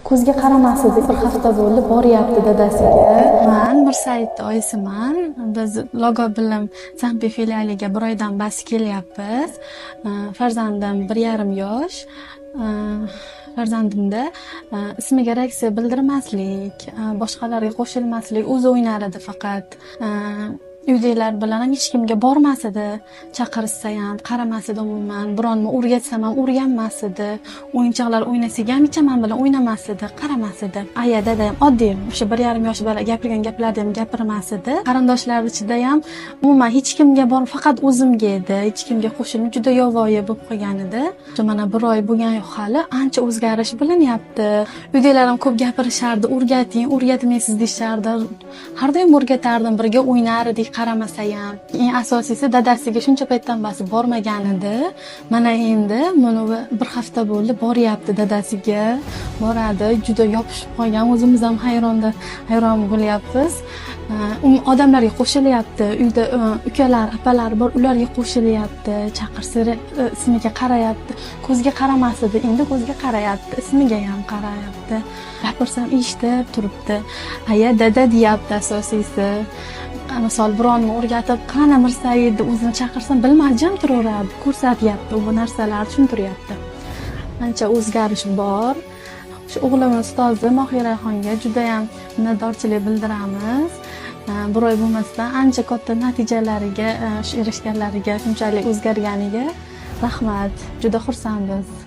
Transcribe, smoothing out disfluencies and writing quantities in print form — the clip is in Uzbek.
Ko'zga qaramas edi. Bir hafta bo'ldi, boryapti dadasiga. Man Mirsaidni oyisiman. Biz Logo Bilim Sampi filialiga bir oydan bas kelyapmiz. Farzandim 1,5 yosh. Farzandimda ismiga reaksiya bildirmaslik, boshqalarga qo'shilmaslik, o'zi o'ynar edi faqat. Uydagilar bilan ham hech kimga bormas edi. Chaqirishsa ham qaramas edi umuman. Biron nima o'rgatsam ham o'rganmas edi. O'yinchoqlar o'ynasak ham hech man bilan o'ynamas edi, qaramas edi. Aya, dada ham oddiy, o'sha 1,5 yosh bola gapirgan gaplarni ham gapirmas edi. Qarindoshlar ichida ham umuman hech kimga bor, faqat o'zimga edi. Hech kimga qo'shilmay juda yovvoyi bo'lib qolgan edi. Shu mana bir oy bo'lgan yo'q hali, ancha o'zgarish bilinyapti. Uydagilar ham ko'p gapirishardi, o'rgating, o'rgatmaysiz deyishardi. Har doim o'rgatardim, birga o'ynar edik, qaramasa ham. Eng asosiysi, dadasiga shuncha paytdan bosib bormagan edi. Mana endi mana bir hafta bo'ldi, boryapti dadasiga. Boradi, juda yopishib qolgan. O'zimiz ham hayron bo'lyapmiz. Odamlarga qo'shilyapti. Uyda ukalar, opalar bor, ularga qo'shilyapti. Chaqirsa, ismiga qarayapti. Ko'zga qaramas edi, endi ko'zga qarayapti, ismiga ham qarayapti. Gapirsam eshitib turibdi. Aya, dada deyapti asosiysi. Misol, birovni o'rgatib, qani Mirsaid deb o'zini chaqirsam, bilmay jim turaveradi. Ko'rsatyapti, bu narsalarni tushuntiryapti. Ancha o'zgarish bor. Shu o'g'limni ustozi Mohiraxonga judayam minnatdorchilik bildiramiz. Bir oy bo'lmasdan ancha katta natijalariga, shu erishganlariga, shunchalik o'zgarganiga rahmat. Juda xursandmiz.